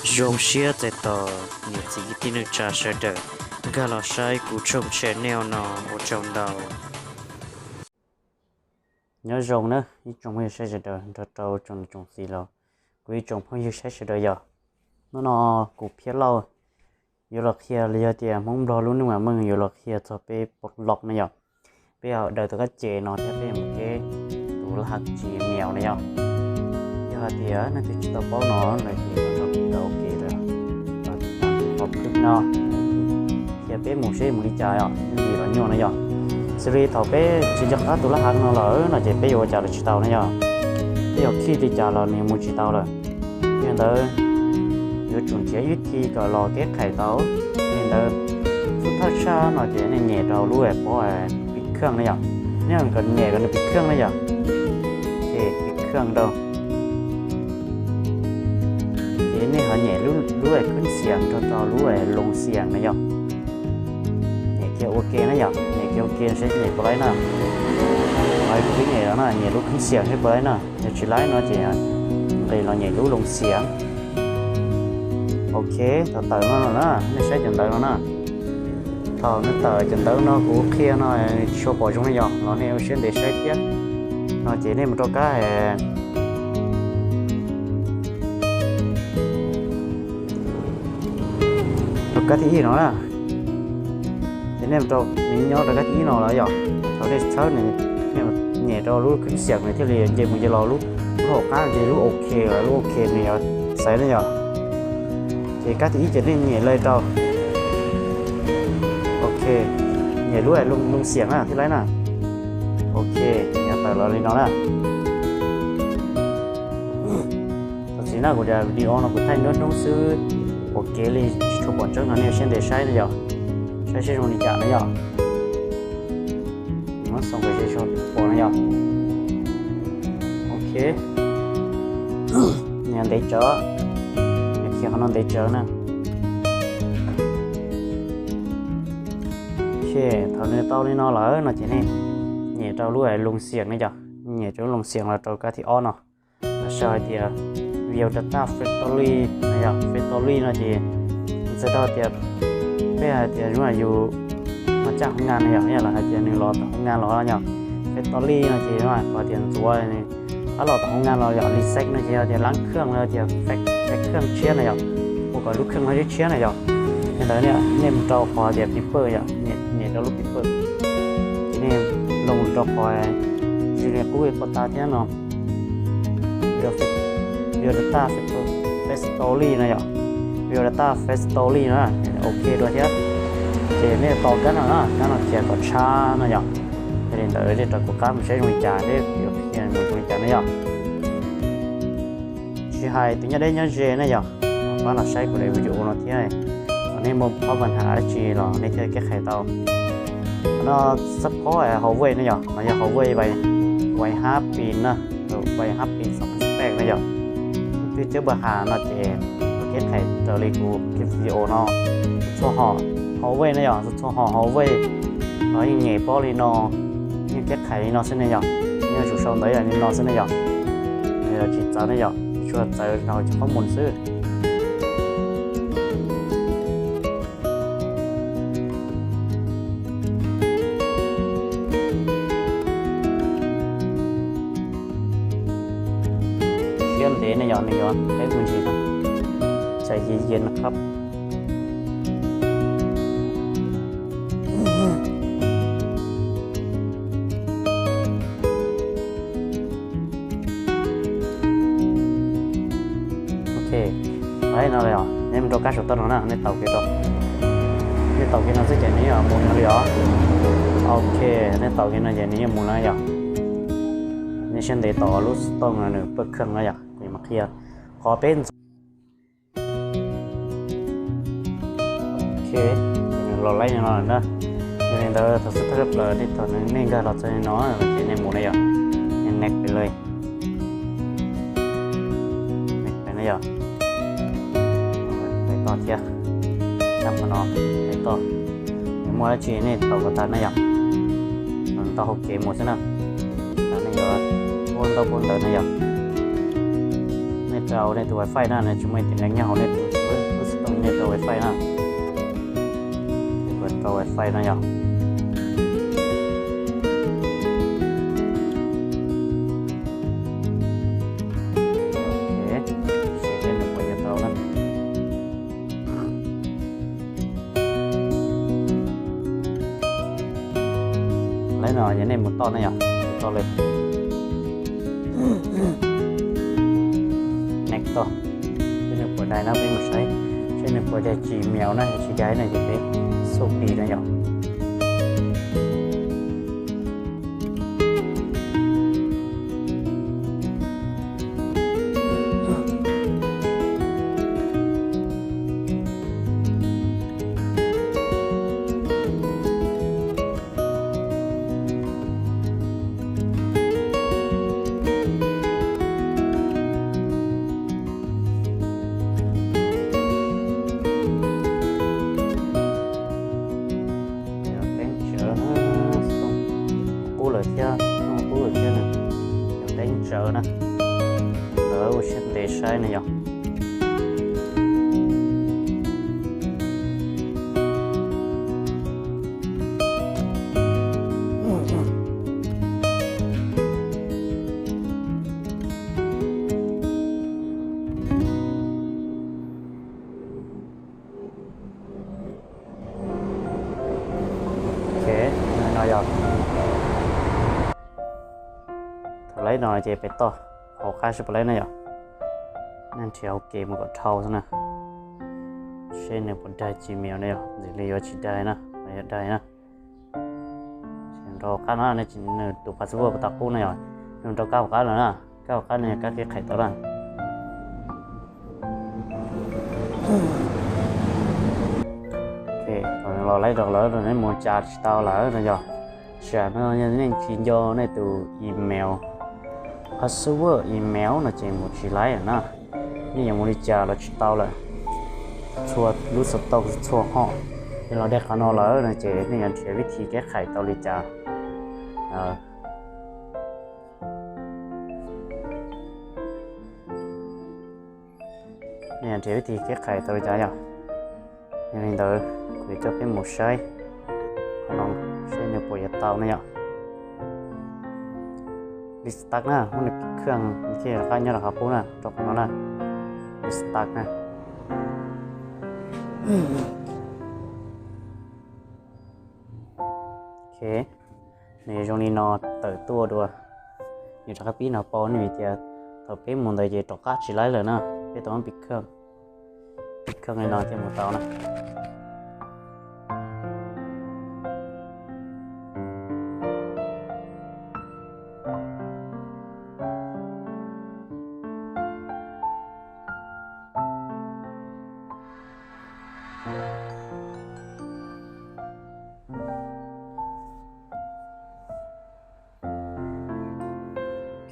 Zoo siab txais tos niam txiv kwv tij neej tsa sawv daws nkag los saib kuv tshooj channel no, ua tsaug ntau. Nyob zoo nawb ib tsoom phooj ywg saib sawv daws nrog rau tsoom niam tsoom txiv los kuv ib tsoom phooj ywg saib sawv daws yom. Hnub no kuv Phiab Lauj yuav los qhia los yog tias Hmoob Nplog lub neej mam meej yuav los qhia txog peb pom lom na yom. Peb ho daws tus kab ces no thiab peb mus keb tus laj hav tsis miaus na yom. Yog hais tias leej twg tsis tau paub no los ces ua ke lawm, qhov pwb no qhia peb mus seb mus li cas yom, li los nyuaj na yom. Xws li thaum peb tsis nco qab tus laj hav no lawm no ces peb yuav ua cas los tsis tau na yom. Peb yuav khij li cas los nws mus tsis tau lawm. Yog li ntawd yuav tsum nrhiav ib thij kom los keb qhais tau. Yog li ntawd xub thawj tshaj no ces nej nyem rau lub pob pis kheej na yom. Nej kom nyem kom nws pis kheej na yom. Ces pis kheej rau. Ces nej ho nyem lub khwb xias nrog rau lub loo xias na yom. Nyem kiag ua ke na yom, nyem kiag ua ke seb nyem puas laib na. Kuv twb nyem los na, nyem lub khwb xias seb puas laib na. Yog tsis laib no ces nqis los nyem lub loo xias. Ok, thaum tawm no na, nej saib cov ntawv no na. Thaum nej tawm cov ntawv no kuv qhia no tsis tshua pom zoo na yom, los nej ua siab ntev saib thiab. No ces nej mus rau kab rau kab thib ib no na. Ces nej rau nws nyob rau kab thib ib no lawm yom. Thaum nej tshawb nws, nej nyem rau lub khwb xias nws thiaj li nce mus nce los lub, lub hauv qab nce lub ok, lub ok nws yuav xaiv na yom. Ces kab thib ib ces nej nyem li rau. Ok, nyem lub loo xias na thiaj laib na. Ok, yuav tawm los li no na. Tam sim no kuv daws video no kuv thaij nruab hnub xwb, ua kev li tsis tshua pom tseeb no nej siab ntev saib na yom, saib seb zoo li cas na yom. Muab xoo kom ze zog pom na yom. Ok, nws ntev tsawv, nws khiav qhov no ntev tsawv na. Thaum nws tau li no lawm no ces nej nyem rau lub loo xias na yom, nyem rau lub loo xias los rau kab thib ob no. Lawv sau hais tias View Data Factory no yom, Factory no ces txhais tau tias peb hais tias zoo yus mas caj hoo ngan no yom, yog lawv hais tias nws los tom hoo ngan los yom. Factory no ces zoo qhov tias ntxuav nws, ab, los tom hoo ngan los yom, reset no ces yog tias lab kheej los tias faib kheej tshiab na yom, ua kom lub kheej no tshiab tshiab na yom. Li ntawd nej mus rau qhov tias paper yom, nyem rau lub paper, ces nej loo rau qhov zoo li qub pov tas thiab no. View Data Factory no yom, View Data Factory no, ok dua thiab. Ces nej tos kab no na, kab no khiav kom tshab no yom. Yog li ntawd nej rov kuv qab mus saib zoo li cas, nej yuav qhia mus zoo li cas na yom. Tsis hais tus nyob deb nyob ze na yom, pab los saib kuv daim video no thiab. Thaum nej muaj pab pab ntham dab tsi los nej thiaj keb qhais tau. Qhov no support Huawei na yom, no yog Huawei Y H P na, Y H P xov spec na yom. Twb cawb npawg has no ces keb qhais raws li kuv video no. Txhua hom Huawei na yom, txhua hom Huawei los yeej nyem pob li no, yeej keb qhais li no xwb ne yom. Yeej tsum sau ntawv yam li no xwb ne yom. Tsis txawv ne yom, tsuas txawv rau cov qhob mus xwb. Siab ntev ne yom, nws yuav qheb mus ntsis, txhais yiv yias qhab. Ok, no li os, nej mus rau kab saum toj no na, nej taus kiag rau, nej taus kiag no xwb ces nws yeej mus no li os. Ok, nej taus kiag no ces nws yeej mus no yom. Nej siab ntev tos lub xov tooj no nws pawj kheej no yom, kuv yuav mas qhia qhov peb ntxuav. Ok, nws los laib no na. Yog li ntawd thaum xub thawj plaws nej thaum nej nkag los txog li no ces nej mus na yom, nej next pem li, next pem na yom. Pem toj thiab, tag qhov no, pem toj. Muaj dab tsi nej taus kom tag na yom, tau hauv kev mus xwb na. Nej yuav ua ntau pab ntawv na yom. Nej rau nej tus wifi na, nws tsis muaj internet nyob hauv nej tus Lub xov tooj nej rau wifi na. Ces kuv rau wifi no yog. Ok, seb nws puas yuav tau na. Lawv no yog nej mus toj na yog, mus toj lawm. Next toj, seb nws puas dai na, peb mus saib seb nws puas dai Gmail na, yog tsis dai na ces peb xub pis na yog. Qub lawm thiab, qub lawm thiab na. Yog teeb tsawv na, lawv ua siab ntev saib na yog. Ok, no yog. Thaum laib no ces peb toj hauv qab seb puas laib na yog. Nej nrhiav ua ke mus kom dhau xwb na. Seb nws puas dai Gmail na yog, ntxim li yuav tsis dai na, yuav dai na. Nrau qab no, nws tus password puas tau qub na yog. Nws nrau kab hauv qab no na, kab hauv qab no yog kab qhib qhais tau na. Ok, los laib rau lawm, nej mus tsa tsis tau lawm no yog. Tsam no yog nej tsis nco nej tus email, password email no ces mus tsis laib na. Nej yuav mus li cas los tsis tau lawm. Txhua lub xov tooj txhua hom, yog los dai qhov no lawm no ces nej yuav nrhiav vib thib keb qhais tau li cas. Nej yuav nrhiav vib thib keb qhais tau li cas yog. Yog li ntawd kuv yuav coj peb mus saib qhov no, saib nws puas yuav tau ne yom. Restart na, muab nws khwj thiaj rov qab nyob rau qhov qub na, rau qhov no na. Restart na. Ok, nws zoo li no tawm tuaj dua. Nws rov qab pib no pau ne vim tias thaum peb mus ntawd ces rov qab tsis laib lawm na, peb tau muab piv khwj. Piv khwj li no thiaj mus tau na.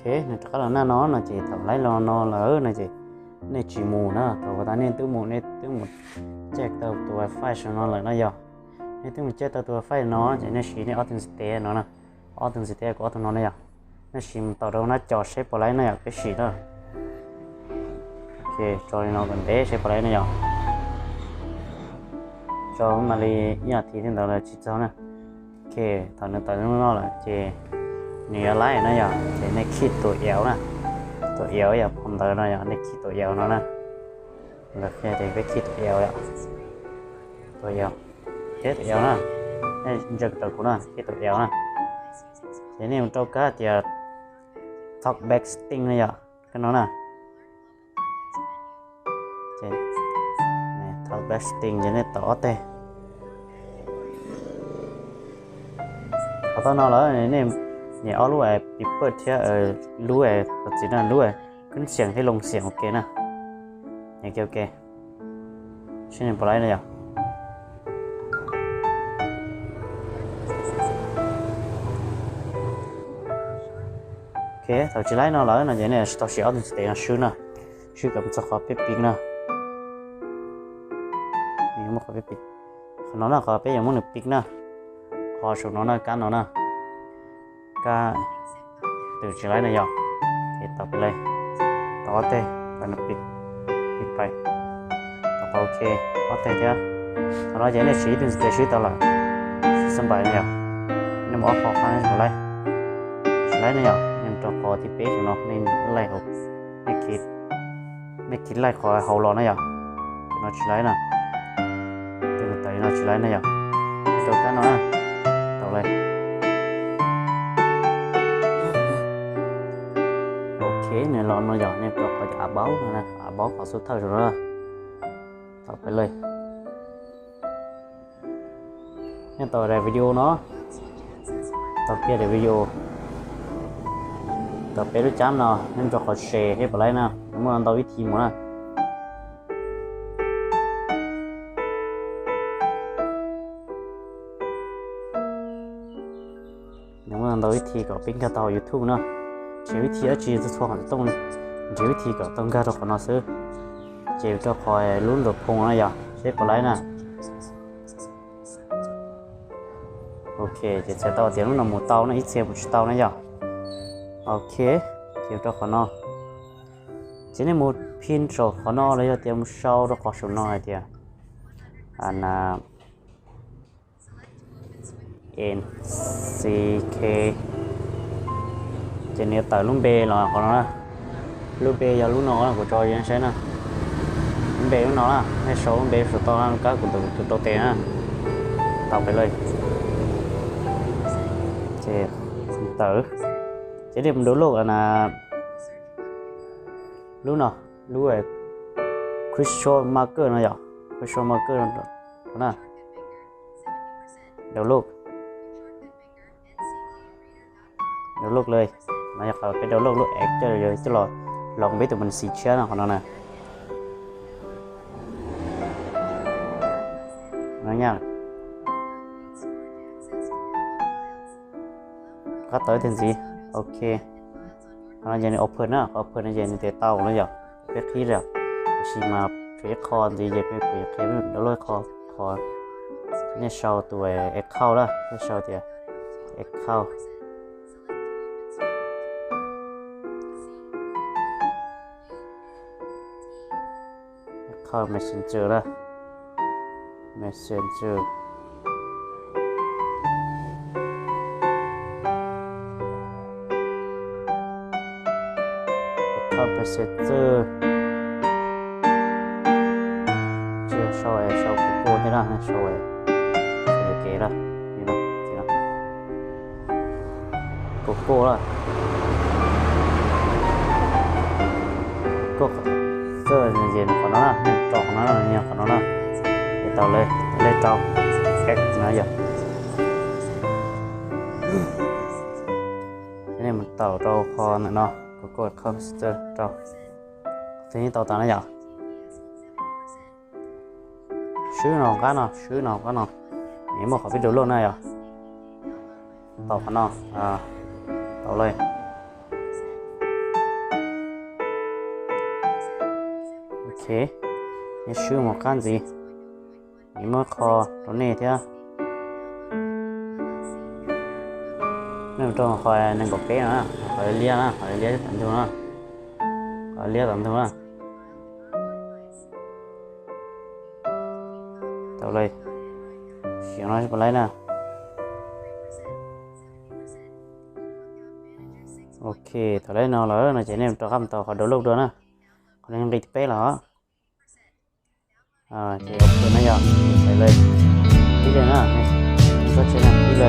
Ok, nws rov qab los naj no no ces thaum laib los no lawm no ces nej tsis mus na, thaum uas tas nej twb mus, nej twb mus caij tau tus wifi no lawm no yog. Nej twb mus caij tau tus wifi no ces nej siv nej ob tug ntiv tes no na, ob tug ntiv tes kuv ob tug no na yog. Nej siv mus tau rau nab cov seb puas laib na yom, peb sim na. Ok, tso li no kom ntev seb puas laib na yom. Tso mam li ib as thiv thiab ntawd los tsis txog na. Ok, thaum nws tawm no lawm ces nws yuav laib na yom, ces nej khij tus ev na. Tus ev yog phau ntawv no yom, nej khij tus ev no na. Lawv qhia tias peb khij tus ev yom. Tus ev, khij tus ev na. Nej ntsia rau kuv na, khij tus ev na. Ces nej mus rau kab tias talk back setting no yom, kab no na. Talk back setting ces nej tau ob teg. Qhov tau no lawm nej nias ob lub pipaj thiab lub, txim na, lub khwb xiam thiab loo xiam ua ke na. Nias ok, seb nws puas laib na yom. Ok, thaum tsis laib no lawm no ces nej tau siv ob tug ntiv tes no swb na, swb kom txog qhov peb piv na. Qhov no na, qhov peb yuav muab nws piv na, qhov saum no na, kab no na, kab twm tsis laib na yom, ces tau piv laib, tau ob teg, tau nws piv, piv pais, tau Ok, ob teg thiab. Thaum no ces nej siv ib tug ntiv tes swb tau lawm. Siv xab npais no yog, nej mus ob qho qab tsis laib, tsis laib no yog nej mus rau qhov thib peb saum no, nej laij hauv, nej kis laij qhov hauv los na yog. Tus no tsis laib na, tus no tawm no tsis laib na yog. Nej rau kab no na, tau lawm. Ok, nws los no yog nej rau qhov cov av baub no, av baub qhov xub thawj saum no. Tau peb lawm. Nej tau daim video no, tau kiag daim video, tau peb lub cab no, nej rau qhov share thiab pab laib na, nws muaj ntau vib thi mus na. Nws muaj ntau vib thi kom peb nkag tau YouTube no. Nrhiav vib thi dab tsi txhua txhua qhov tooj, nrhiav vib thi kom tau nkag rau qhov no xwb. Ces rau qhov lub nraum phoo no yog seb puas laib na. Ok, ces txhais tau tias lub no mus tau no, ib txhia mus tsis tau na yog. Ok, ces rau qhov no, ces nej mus phin saum qhov no los yog tias mus sau rau qhov saum no hais tias N C K. Ces nws yuav tawm lub npe los qhov no na. Lub npe yog lub no na, kuv tso saib na. Lub npe lub no na, nej sau lub npe saum toj na, kab kuv tus rau tes na. Tau peb lawm. Ces tawm, ces nej mus download na. Lub no, lub Crystal Marker no yog, Crystal Marker no na. Download, download lawm. No yog qhov peb download lub app coj los, los peb tus Minc tshiab no qhov no na. Qab tawm tes ntxiv. Ok, qhov no ces nws open na, qhov open no ces nws tias tau no yog peb qhib lawm. Tiam sis mas tshuav ib qho ntxiv ces peb kuv yuav qhia peb download qho, qhov nej sau tus account na, nej sau tias account, account messenger na, messenger, account messenger. Tsis yog sau, sau Google thiab na, sau, sau yuam kev na, Google na. Google, ces qhov no na, nej rau qhov no na, yog qhov no na, ces tau lej, tau lej rau, app no yog. Ces nej mus taum rau qhov ntawm no, Google Compositor rau. Qhov twg yeej tau tas na yom. Swb no qab no, swb no qab no, nws muaj qhov peb download na yom. Taum qhov no, taum lawm. Ok, nws swb mus qab ntxiv, nws muaj qho rau nej thiab. Nej mus rau qhov nees nkaum peb no, qhov liab na, qhov liab tom ntug na, qhov liab tom ntug na. Tau lawm, sim no puas laib na. Ok, thaum laib no lawm no ces nej rov qab mus tau qhov download dua na. Qhov no nqis thib peb los. Ces qhov no yog, tib li na, txhob tsis na, tib li.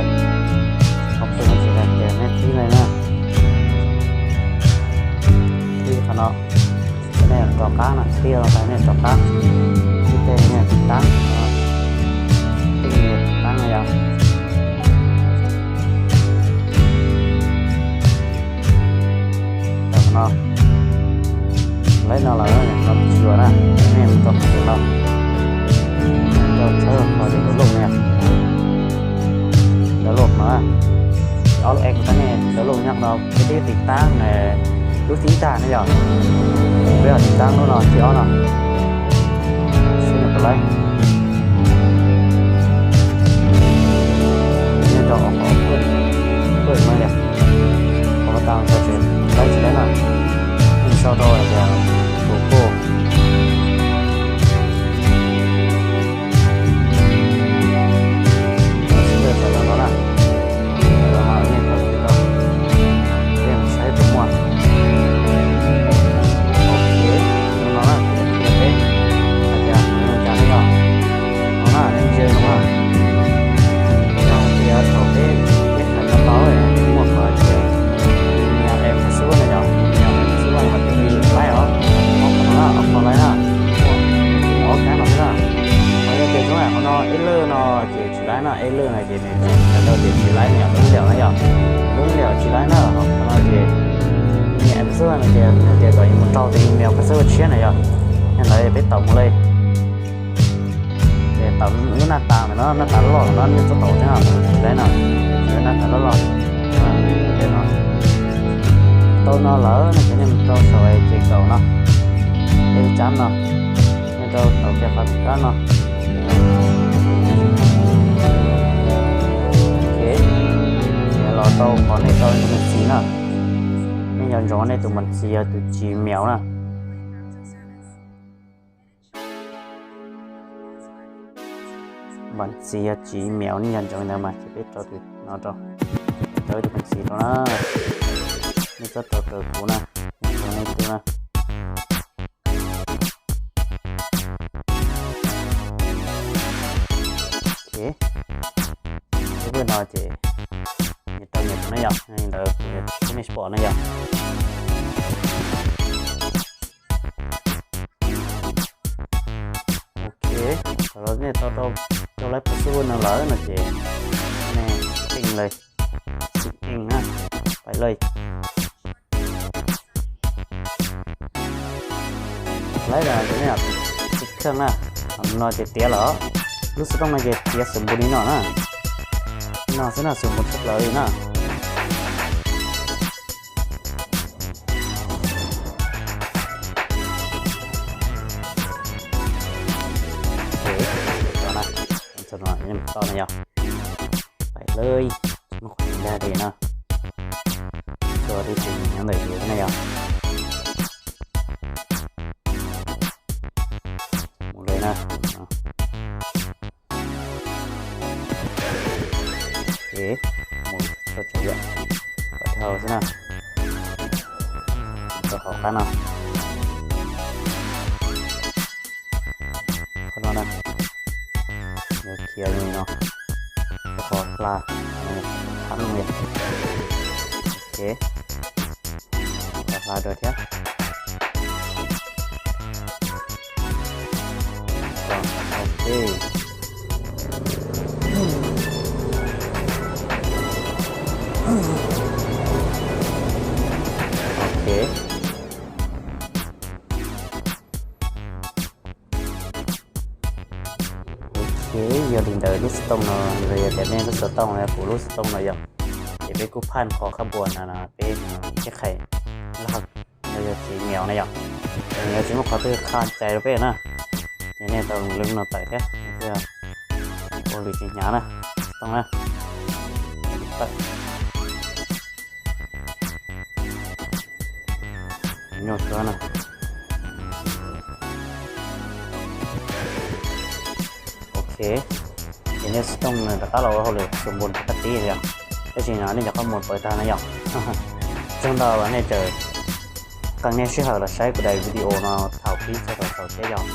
Qhov no ces tias nej tib li na. Tib qhov no, nej rov qab no, tib los tas nej rov qab. Tib tej nej tiv tab, tib tiv tab no yog. Qhov no, laib no lawm no tsis yuav na, nej mus rau qhov no, rau tshawb qhov download no, download no, ob lub app kuv tab nej download nyob no, peb twb tiv tab lub thib ib tag ne yom, peb yog tiv tab lub no thib ob no, seb nws puas laib. Nej rau qhov, qhov no yom, qhov tau tau tsis laib tsis laib na, nej sau rau hais tias Google. Ej lwj no ces tsis laib na, ej lwj no ces nws tsis tau tias tsis laib, nws yog lub liam na yom, lub liam tsis laib na. Ho qhov no ces nws episode no ces nws tias kom yus mus rau tus email password tshiab na yom. Yog ntawd peb tau mus li. Ces tau lub naj tas ntawm no, naj tas loj loj no nej txhob tau thiab no, tsis laib no, tsis laib naj tas loj loj. Tau no lawm no ces nej mus rau saum ces kaum no, ej tsab no, nej rau tau kiag qhov kab no. Los rau qhov nej rau tus mos txwv na, nej nco ntsoov nej tus mos txwv yog tus Gmail na. Mos txwv yog Gmail, nej nco ntsoov ntawd mas ces peb rau tus no rau, rau ib tus mos txwv rau na. Nej txhob rau rau kuv na, rau nej tus na. Ok, lub no ces nws rau nws tus na yom, ntawd kuv finish pom na yom. Ok, thaum nej tau rau, rau lawv password no lawm no ces nej xim li, xim in na, pais li. Lawv no ces nej xim kheej na, no ces tiav lawm, lub xov tooj no ces tiav xum npus li no na, no xwb na, xum npus tshaj plaws li na. Tau na, tau na yom, pais li, muaj qhov dag li na, txua twb tsis nyob ntawm yus na yom. Mus li na. Ok, mus txog tsev yom, kom dhau xwb na. Rau hauv qab no, qhov no na, yuav khiav li no, rau qhov hla, thab no yom. Ok, hla dua thiab. Ok. Ok. Ok, yog li ntawd lub xov tooj no, los yog tias nej lub xov tooj no yog kuv lub xov tooj no yom, ces peb kuj phaj qhov khab npua no, peb thiaj qhais log, los yog Gmail na yom. Ces nws yuav tsis muaj qhov twg qha cai rau peb na. Ces nej tau lub no tawm thiab, thiaj ua lwm tsis hnyav na, xov tooj na. Tawm. Nyuaj kawg na. Ok, ces nej xov tooj nws rov qab los ua hauj lwm xum npus rau qab tib li os. Tab sis no nej cov qab mus pawv tag no yom. Tsaug ntau uas nej tseem qee nej sij hawm los saib kuv daim video no thaum pib txog thaum xaus thiab yom.